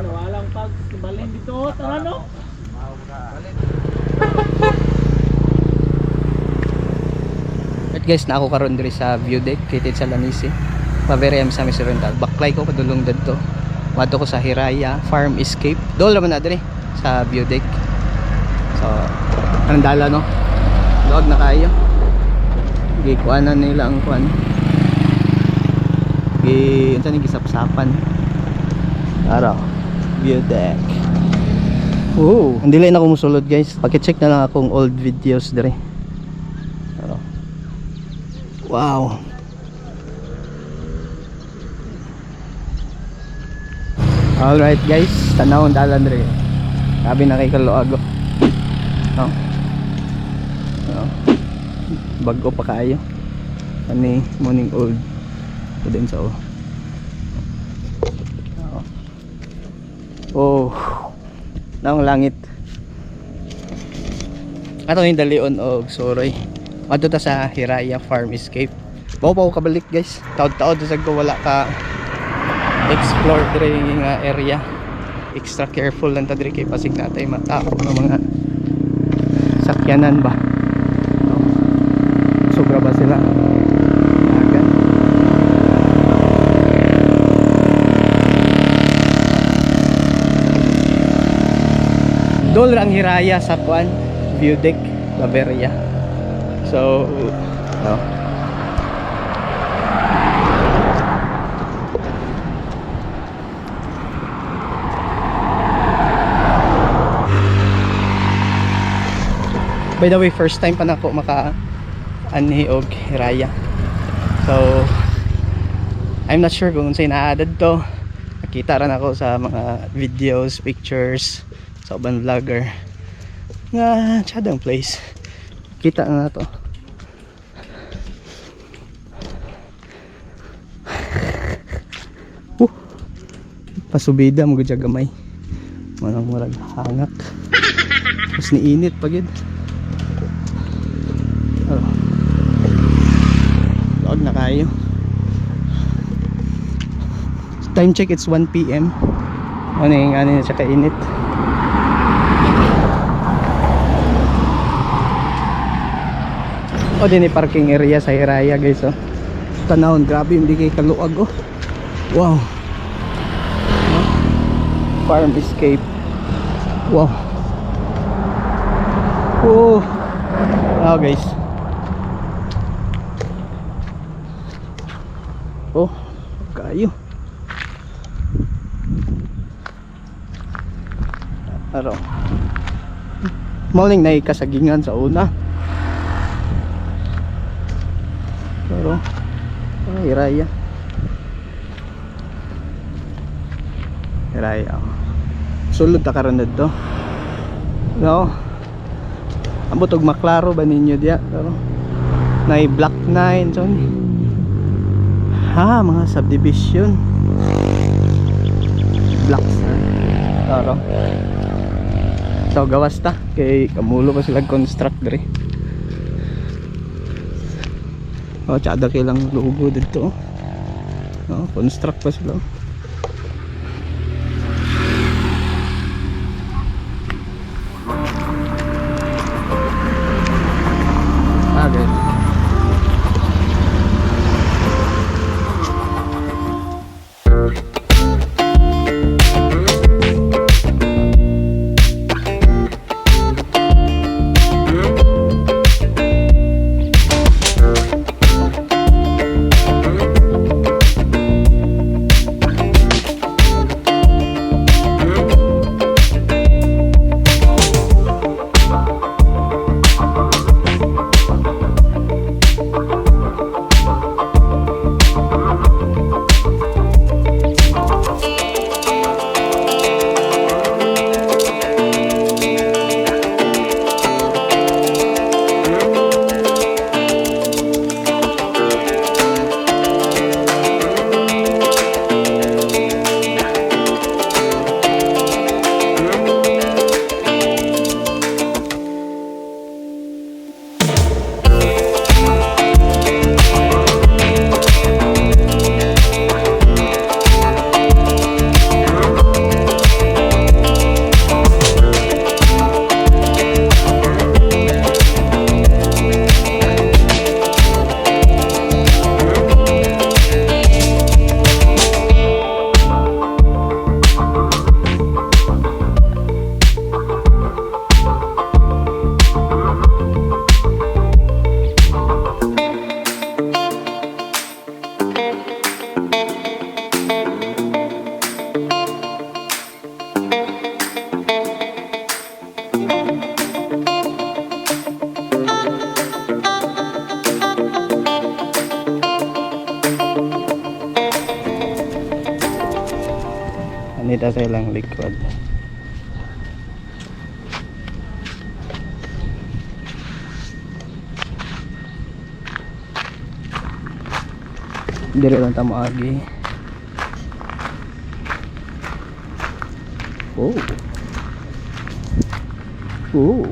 Walang pag balin dito, tara no. Right guys, na ako karon diri sa view deck kitid sa Lanisi. Bavaria sa Miss Rental. Baklay ko padulong dadto. Madto ko sa Hiraya Farm Escape. Dol naman na diri sa view deck. So, ang dala no. Luag na kayo. Gikuanan nila ang kuan. Gi unsa ni gisapsapan. Ara, view deck. Oh, hindi lang ako musulod, guys. Paki-check na lang akong old videos diri. Ara. Wow. Alright guys, tanaw ang dalan diri. Sabi na kay kaluag. Oh. No? No. Bago pa kaayo. Ani morning old. Ito din sa oh. Oh. Oh. Naong langit. Ato yung dalion og Soroy. Adto ta sa Hiraya Farm Escape. Bawo pa ko kabalik, guys. Taod-taod sa ko wala ka explore diri nga area. Extra careful lang ta diri kay pasig natay matao ng mga sakyanan ba. No? Sobra ba sila? Dagan. Dol ra ang Hiraya sa kuan view deck Bavaria. So, no. By the way, first time pa nako maka anhi og Hiraya. So, I'm not sure kung unsay naa to. Nakita ra nako sa mga videos, pictures sa uban vlogger nga tsadang place. Kita na to. Pasubida mo gud siya gamay. Manang murag hangak. Mas niinit pa gid. Oh. Log na kayo. Time check, it's 1 PM. Ano yung ano siya kainit. O din parking area sa Hiraya, guys, oh. Tanawon, grabe hindi kay kaluag oh. Wow. No? Farm Escape. Wow. Oh. Wow, guys. Oh, kayo. Aro. Morning na kasagingan sa una. Pero ay, Hiraya. Hiraya. Sulod ta karon didto. No. Ambot og maklaro ba ninyo diya? Pero nay block 9 so ni. Ha, mga subdivision. Blocks na. Pero so gawas ta kay kamulo pa sila construct diri. Oh, tsada kay lang logo dito. Oh, construct pa sila. Ah, guys. Anita sa ilang likod. Dire lang ta moagi. Oh. Oh.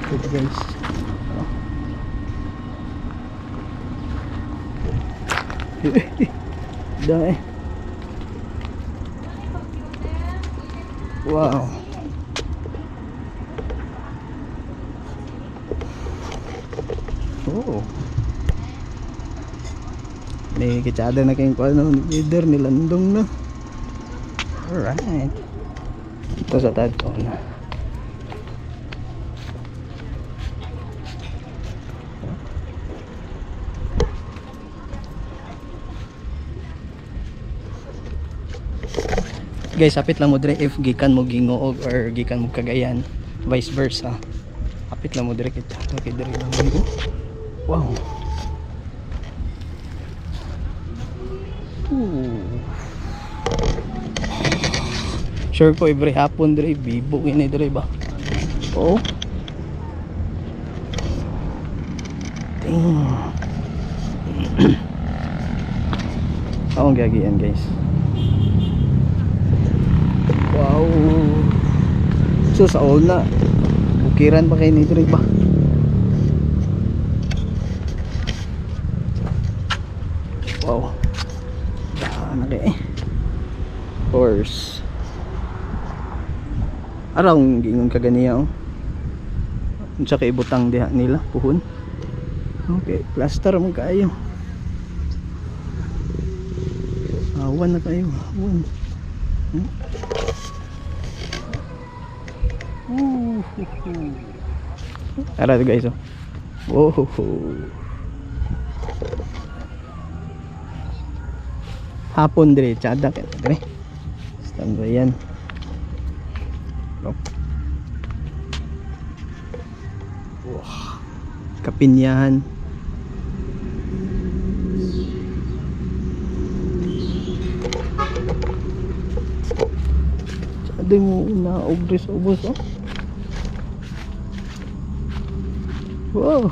Good, guys. Oh. Dai. Wow. Oh. May kitsada na kayong kuwan, no? Leader ni Landong na. Alright. Ito sa tato na. Guys, hapit lang mo dire if gikan mo Gingoog or gikan mo Cagayan, vice versa. Hapit lang mo dire kay kay dire lang mo. Wow. Ooh. Sure ko every hapon dire bibo ini dire ba. Oh. Damn. Akong gagian, guys. Wow. So sa all na bukiran pa kayo nito ba? Wow. Daan na kayo eh. Horse. Araw gingon kaganiya oh. Unsa kay ibutang diha nila puhon. Okay, plaster man kaayo. Awan na kayo, awan. Tara guys oh. Oh. Hapon dire, tsada kay dire. Standby yan. Oh. Wow. Kapinyahan. Tsada mo na og sa ubos oh. Wow.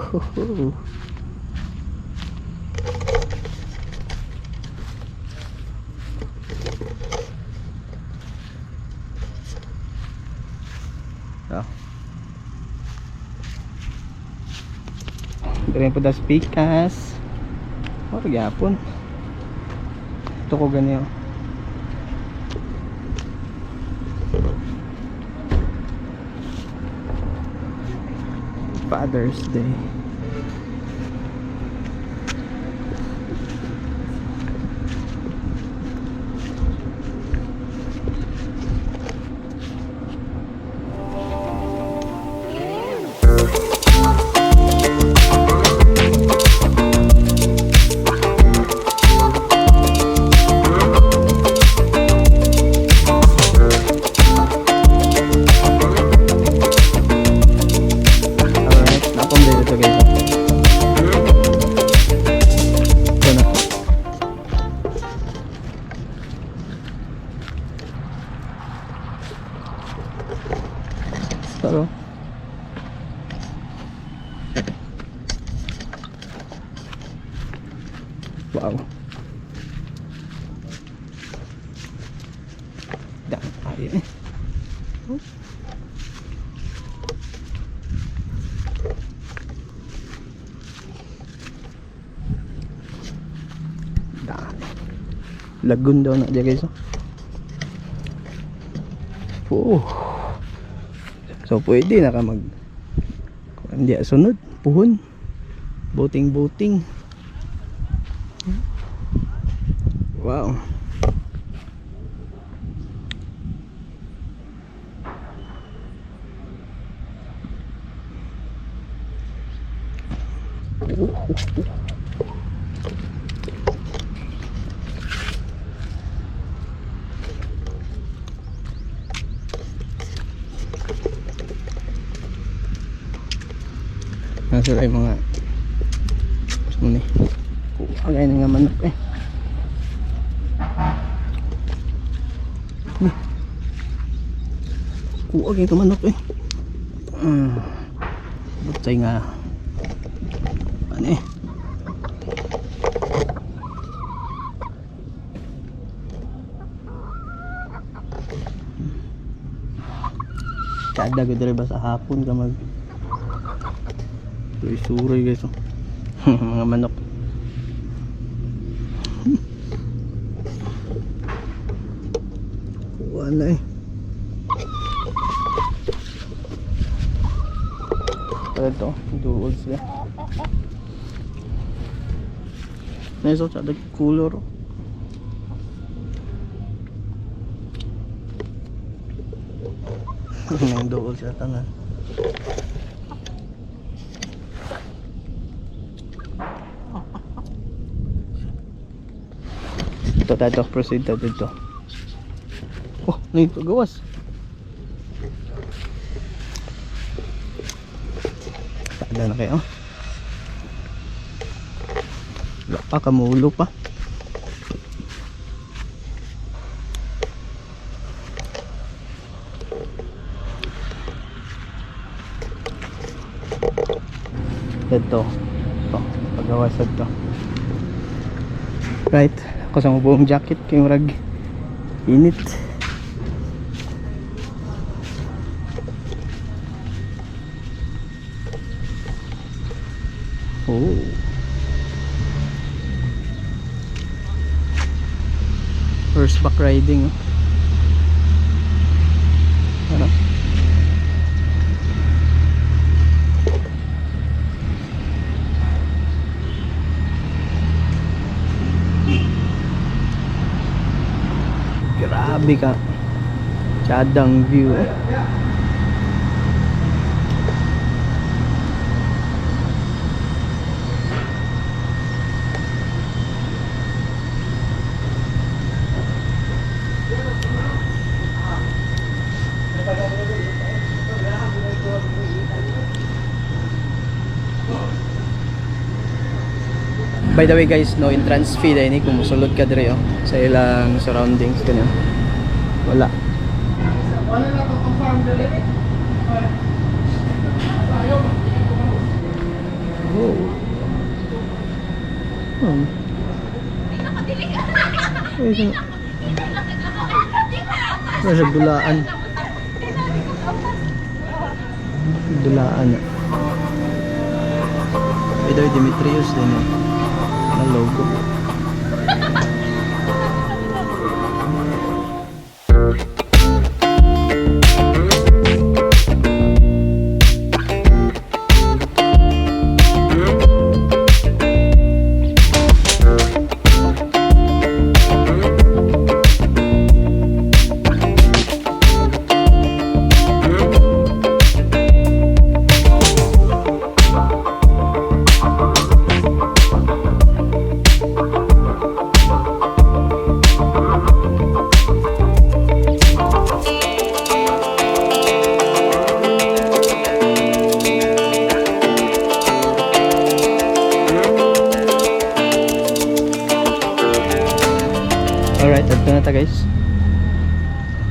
Ah. Dire po das pikas. Oh, gyapon. Ito ko ganyan. Father's Day. Alright, napong dito guys. Ito na. Taro. Wow. Dami tayo eh. Oh. Dami. Lagoon daw na dyan guys. Oh. Oh. So pwede na ka mag hindi sunod puhon, boating boating. Wow. Nasa ay mga ano ni? Ang nga manok eh. Ni. Kuha kay manok eh. Butay nga. Ano eh. Kada ko ba sa hapon ka mag suroy guys, oh. Mga manok. Wala eh. Pala ito, duol sila. Nice oh, tsada color, oh. Nang duol sila tanan. Ito tayo, proceed tayo dito. Oh, gawas. Tada na kayo. Wala pa, kamulo pa. Dito. Ito, pagawas dito. Right, ako sa buong jacket kay murag init. Oh. Horseback riding, oh. Ano? Grabe ka. Tsadang view, eh. By the way guys, no entrance fee dahil ni kung musulod ka dire oh, sa ilang surroundings kanyo. Wala. Wala na ko confirm dali. Oh. Ay, nasa dulaan. Dulaan. By the way, Dimitrios din eh. Na logo. Alright, ito na ta guys.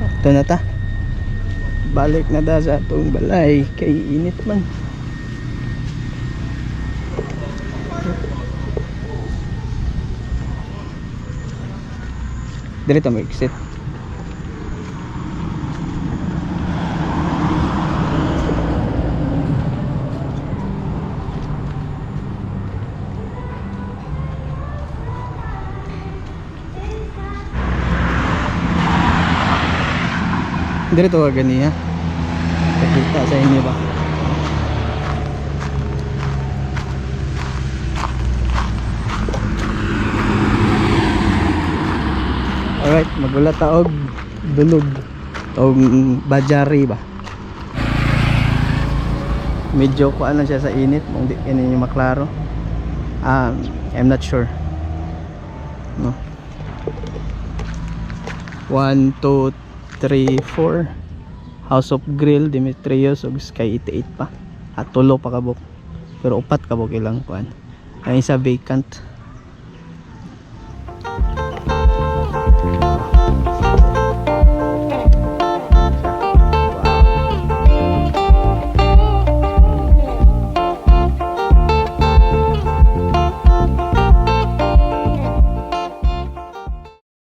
Ito na ta. Balik na ta sa atong balay. Kay init man. Dili ta mo exit. Dili to ka ganiya. Pakita sa inyo ba? Alright, magulat ta og dulog og bajari ba. Medyo kuan lang siya sa init, kung di kini ninyo maklaro. I'm not sure. No. 1, 2, 3, 4. House of Grill, Dimitrios ug Sky 88 pa. At tulo pa kabuk. Pero upat kabuk ilang kuan. Ang isa vacant.